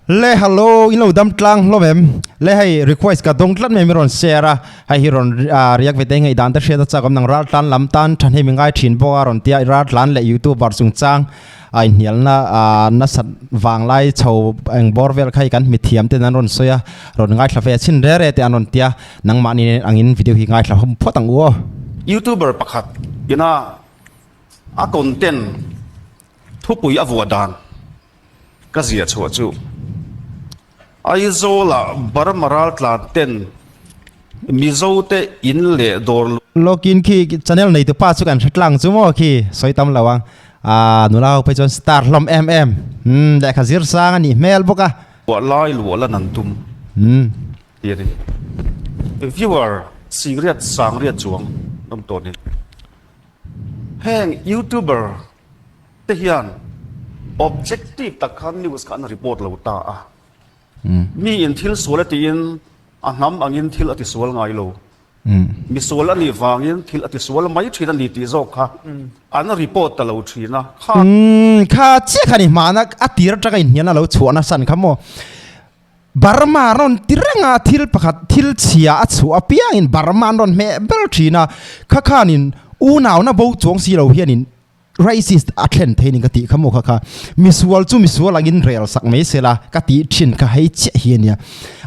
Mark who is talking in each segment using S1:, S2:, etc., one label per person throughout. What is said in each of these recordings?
S1: Le hello in lo dam tlang hlawm em le hei request ka dawng tlat mai mi rawn share a hei hi rawn react ve te ngei dan te hriat a chak awm nang ral tlan lam tan tha hnem i ngai thin bawk a rawn tia ral tlan leh youtuber chungchang a inhnialna nasat vang lai chho eng bawr vel kha hi kan mithiam ten an rawn sawi a rawn ngaithla ve a chhin re re te an rawn tia nangmahni angin video hi ngaithla hawm phawt ang u aw.
S2: Youtuber pakhat ina a content thupui a vuah dan. Ka ziah chhuah chu Aizawlah Burma raltlan ten Mizo te in leh dawr
S1: Login khi channel nei tu pa chu kan hre tlang chu maw khi sawi tam lo ang ah nula ho phei chuan star hlawm em em umm lehkha zir sang a nih hmel bawk a.
S2: Luah lai luah lan an tum tih a ni. Viewer singriat sangriat chuang awm tawh ni. Heng youtuber te hian objective tak khan news kha an report lo ta a. Mi in thil sual a tiin a hnam angin thil a ti sual ngai lo. Mi sual a nih vangin thil a ti sual mai thin a ni tih zawk kha an report ta lo thin a.
S1: Kha Kha chiah kha ni hmana a tir atanga inhnialna lo chhuah nasan kha maw. Burma rawn ti reng a, thil pakhat thil chhia a chhuah apiangin Burma an rawn hmeh ber thin a. Kha khanin unauna bo chuang si lo hianin Racist a thlen thei ni ka tih kha maw kha kha misual chu misual angin rel sak mai sela ka tih thin kha hei chiah hi ania.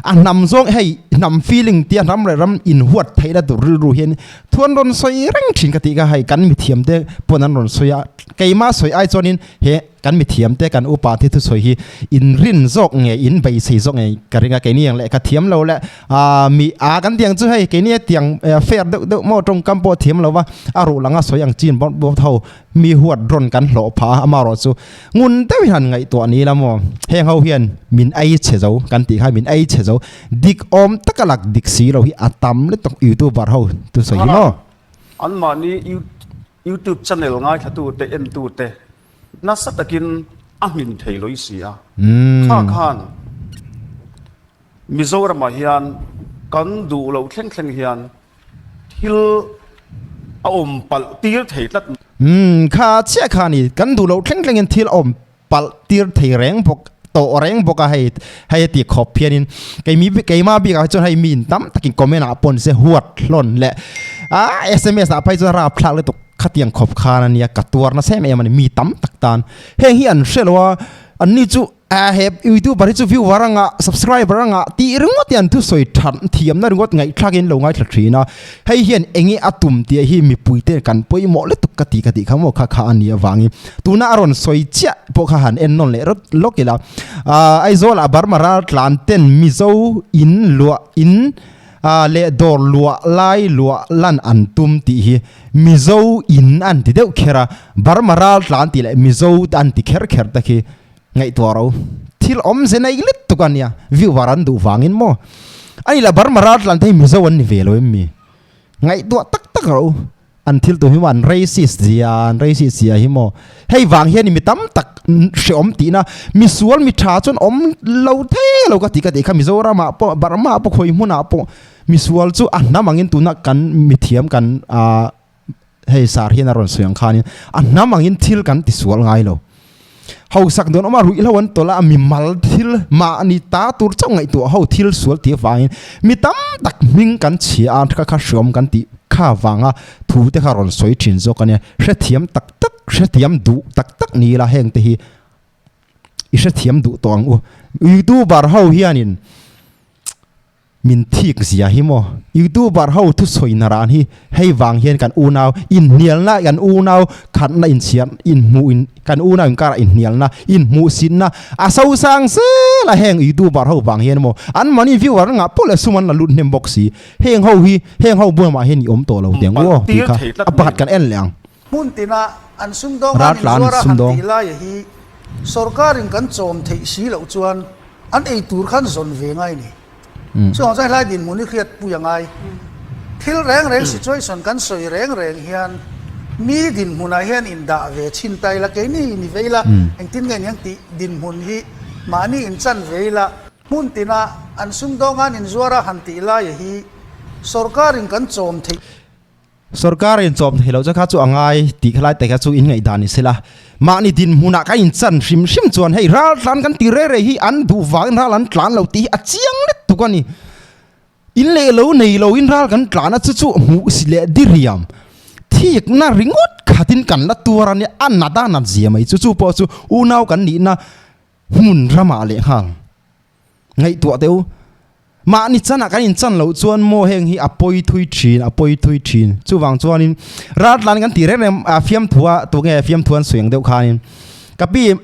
S1: A hnam zawng hei hnam feeling tia hnam leh ram inhuat theihna tur rilru hian thu an rawn sawi reng thin ka tih kha hei kan mithiam te pawn an rawn sawi a, keimah sawi ai chuanin he Kan mithiam te kan upa te thusawi hi in rin zawk nge in beisei zawk nge ka ring a keini ang lehkha thiam lo leh ah mi a kan tiang chu hei keini tiang fair deuh deuh maw tawngkam pawh thiam lo va a ruh langa sawi ang chin bawk bawk ho mi huat rawn kan hlawh phah a amaherawh chu ngun deuhin han ngaihtuah ni la maw heng ho hian min ei chhe zo kan tih kha min ei chhe zo dik awm taka lak dik si lo hi a tam lutuk youtuber ho thusawi hi maw.
S2: Anmahni youtube channel ngaithlatute entute Nasa takin a hmin thei lawih si a. Kha khan Mizoramah hian kan duh loh thleng thleng hian thil a awm palh tir thei tlat.
S1: Umm kha chiah kha ni, kan duh loh thleng thlengin thil a awm palh tir thei reng bawk tawh reng bawk a hei hei a ti khawp hianin keimi keimah bikah hi chuan hei mi tam takin comment ah pawh ni se huat hlawn leh ah sms ah phei chuan rapthlak lutuk. Khatiang khawp khan a nia, ka tuar nasa em em a ni, mi tam tak tan. Heng hi an hre lo a, an ni chu eh he youtuber hi chu viewer anga subscriber anga tih ringawt hi an thusawi that thiamna ringawt ngaihthlak in lo ngaithla thin a. Hei hian enge a tum tih hi mipui te kan pawimawh lutuk ka ti ka tih kha maw kha kha a nih avangin tuna a rawn sawi chiah pawh kha han en nawn leh rawt lawk ila. Ahh Aizawl ah Burma ral tlan ten Mizo in luah in A leh dawr luah lai luah lan an tum tih hi Mizo in an ti deuh kher a, Burma ral tlan tih leh Mizo an ti kher kher te khi ngaihtuah ro. Thil awmze nei lutuk a nia, viewer an duh vangin maw? A ni lah Burma ral tlan te hi Mizo an ni ve lo em mi? Ngaihtuah tak tak ro. An thil tum hi maw an racist zia an racist zia hi maw hei vang hian mi tam tak hreawm tihna misual mi tha chuan awm lo thei lo ka ti ka tih kha Mizoram ah pawh Burma ah pawh khawi hmun ah pawh misual chu a hnam angin tuna kan mithiam kan ah hei sar hian a rawn sawi ang khanin a hnam angin thil kan ti sual ngai lo. Hausak dawn awm a ruihhlo an tawlh a, mimal thil mahni ta tur chauh ngaihtuah ho thil sual tih avangin mi tam tak hming kan chhia a, kha kha hriawm kan tih kha vanga thu te kha rawn sawi thin zawk a nia. Hrethiam tak tak, hrethiam duh tak tak ni ila heng te hi i hrethiam duh tawh ang u. Youtuber ho hianin Min thik zia hi maw? Youtuber ho thusawi na ran hi hei vang hian kan unau inhnialna kan unau khatna inchhiar inhmuh in kan unau inkarah inhnialna inhmuhsitna a sosang zel a heng youtuber ho vang hian maw an mahni viewer an ngah pawh leh sum an la lut hnem bawk si heng ho hi heng ho buamah hian i awm tawh lo tih ang u aw tih kha a pakhat kan en leh ang.
S3: Hmun tina an sumdawng an inzuar a han tih laia hi sorkarin kan chawm theih si loh chuan an ei tur khan zawn ve ngai ni. Chuvang chuan helai dinhmun hi hriat pui a ngai. Thil reng reng situation kan sawi reng reng hian mi dinhmunah hian indah ve chhin ta ila, keini ni ve ila, engtin nge niang tih dinhmun hi mahni inchan ve ila, hmun tina an sumdawng an inzuar a han tih laia hi sorkarin kan chawm theih.
S1: Sorkar in chawm thei loh chu kha chu a ngai tih kha lai te kha chu in ngaihdan ni sela. Mahni dinhmunah ka inchan hrim hrim chuan hei ral tlan kan ti rei rei hi an duh vangin ral an tlan lo tih hi a chiang let tuk a ni. In leh lo nei lo in ral kan tlan a chu chu hmuh si leh diriam thikna ringawt khatin kan la tuar a nia a nat a nat zia mai chu chu pawh chu unau kan nihna hmun ramah lehnghal. Ngaihtuah teh u. Mahni chanah kan inchan loh chuan maw heng hi a pawi thui thin, a pawi thui thin. Chuvang chuanin raltlan kan tih reng reng a fiamthu a tunge fiamthu an sawi ang deuh khanin ka pi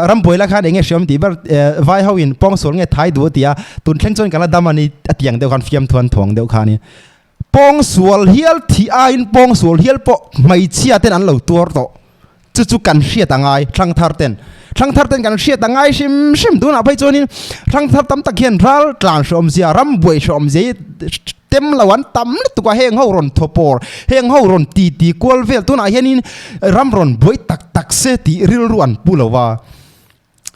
S1: rambuai la khan enge hriam tih ber vai ho in pawngsual nge thai duh a ti a, tun thleng chuan ka la dam a ni a ti ang deuh khan fiamthu an thuang deuh khanin pawngsual hial thih aiin pawngsual hial pawh hmeichhia ten an lo tuar tawh. Chu chu kan hriat a ngai, Thlangthar ten. Thlangthar ten kan hriat a ngai hrim hrim. Tunah phei chuanin Thlangthar tam tak hian ral tlan hreawmzia, ram buai hreawmzia hi tem lo an tam lutuk a, heng ho rawn thawpawr, heng ho rawn ti ti kual vel. Tunah hianin ram rawn buai tak tak se tih rilru an pu lo va.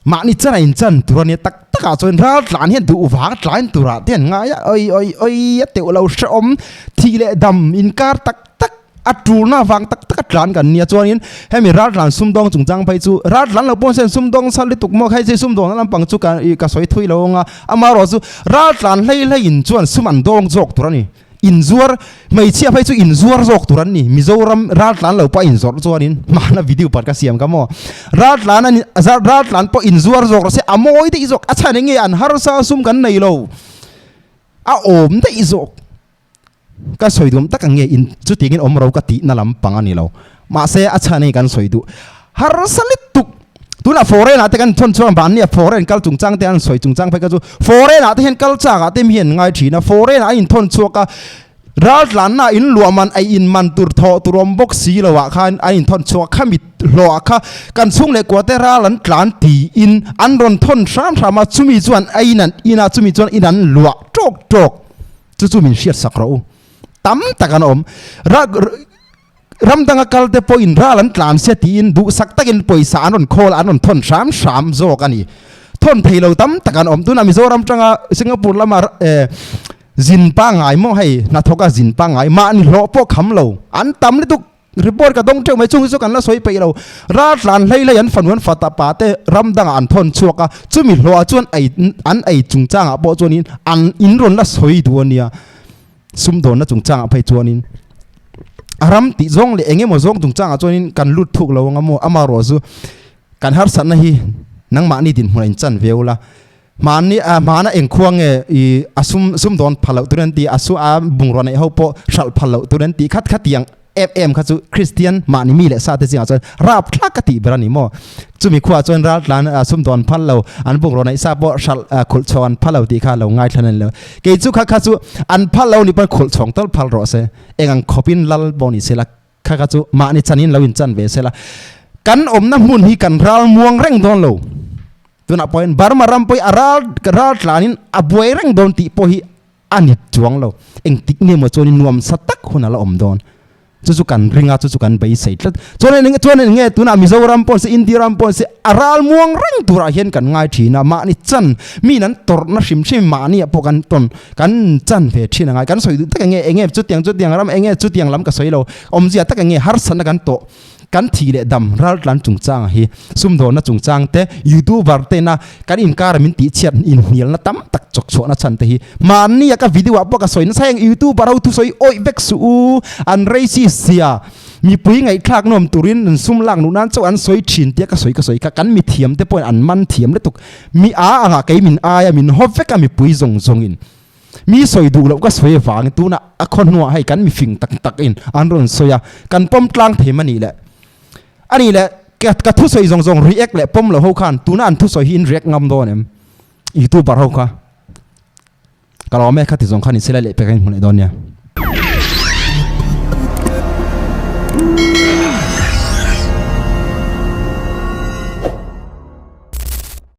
S1: Mahni chan a inchan tur a nia tak takah chuan ral tlan hian duh vang tlain turah te an ngai a, oi oi oi a teuh lo hrehawm thih leh dam inkar tak tak a tulna vang tak tak a tlan kan nia chuanin hemi ral tlan sumdawng chungchang phei chu ral tlan lo pawh hian sumdawng sal lutuk maw hei chu sumdawng na lampang chu ka ih ka sawi thui lo ang a amaherawh chu ral tlan hlei hlei in chuan sum an dawng zawk tur a ni. Inzuar, hmeichhia phei chu inzuar zawk tur an ni. Mizoram raltlan lo pawh a inzawrh chuanin hmana video pakhat ka siam kha maw. Raltlan a ni, raltlan pawh inzuar zawk rawh se a mawi daih zawk, a chhan eng nge an harsa sum kan nei lo, a awm daih zawk. Ka sawi duh awm tak ang nge in chutiangin awm ro ka tihna lampang a ni lo. Mahse a chhan eng kan sawi duh. Harsa lutuk tunah foreign ah te kan thawn chuan mahni a foreign kal chungchang te an sawi chungchang phei kha chu foreign ah te hian kal chak ah te mi hian ngai thin a foreign ah a inthawn chhuak a ral tlanna in luah man a in man tur thawh tur awm bawk si lo ah khan an inthawn chhuak a khami hlawh ah kha kan chhung leh kua te ral an tlan tiin an rawn thawn hram hram a chumi chuan a in an in a chumi chuan in an luah tawk tawk chu chu min hriat sak rawh u tam tak an awm Ram danga kal te pawhin ral an tlan sia tiin duhsak takin pawisa an rawn khawl a, an rawn thawn hram hram zawk a ni. Thawn thei lo tam tak an awm. Tunah Mizoram tanga Singapore lama zin pangngai maw hei hnathawka zin pangngai mahni hlawh pawh kham lo an tam lutuk. Report ka dawng teuh mai chung hi chu kan la sawi peih lo. Ral tlan hlei hlei an fanu an fata pa te ram dangah an thawn chhuak a, chumi hlawhah chuan ei an ei chungchangah pawh chuanin an in rawn la sawi duh a nia. Sumdawnna chungchangah phei chuanin a ram tih zawng leh eng emaw zawng chungchangah chuanin kan lut thuk lo anga maw amaherawh chu kan harsatna hi nangmahni dinhmun a inchan ve ula mahni a hmana engkhua nge i a sum sumdawn phal loh tur an ti a su a bungrua neih ho pawh hralh phal loh tur an tih khat khat tiang em em kha chu Kristian mahni mi leh sa te zingah chuan rapthlak ka tih ber a ni maw? Chumi khuaah chuan raltlan sumdawn phal lo, an bungraw neih sa pawh hralh khulh chhawng an phal lo tih kha lo ngaithla nen lo. Kei chu kha kha chu an phal lo ni pawn khulh chhawng tawlh phal rawh se. Eng ang khawpin lal pawh ni sela kha kha chu mahni chanin lo inchan ve sela. Kan awmna hmun hi kan ral muang reng dawn lo. Tunah pawhin Burma ram pawh hi a ral raltlanin a buai reng dawn tih pawh hi A ni chuang lo. Engtik nge maw chuanin nuamsa tak hun a la awm dawn. Chu chu kan ring a, chu chu kan beisei tlat. Chuan eng chuan eng nge tunah Mizoram pawh se India ram pawh se a ral muang reng turah hian kan ngai thin a, mahni chan miin an tawrhna hrim hrim mahniah pawh kan tawn kan chan ve thin a ngai. Kan sawi duh tak eng nge eng nge chutiang chutiang ram eng nge chutiang lam ka sawi lo. Awmzia tak eng nge harsatna kan tawh. Kan thih leh dam raltlan chungchang hi sumdawnna chungchang te, youtuber tena kan inkar min tihchhiat inhnialna tam tak chawkchhuahna chhan te hi mahnia ka video ah pawh ka sawi nasa heng youtuber ho thusawi awih vek suh u, an racist zia mipui ngaihthlak nawm turin an sum lak nuh nan chauh an sawi thin tia ka sawi ka sawi kha kan mithiam te pawhin an man thiam lutuk mi a angah kei min aia min haw vek a mipui zawng zawngin. Mi sawi duh loh ka sawi avangin tunah a khaw hnuah hei kan mifing tak tak in an rawn sawi a, kan pawm tlang thei ma nih le. A nih le ka thusawi zawng zawng react leh pawm lo ho khan tuna an thusawi hi in react ngam dawn em? Youtuber ho kha ka lawm e khati zawng khan in silai leh pek a in hmu leh dawn nia.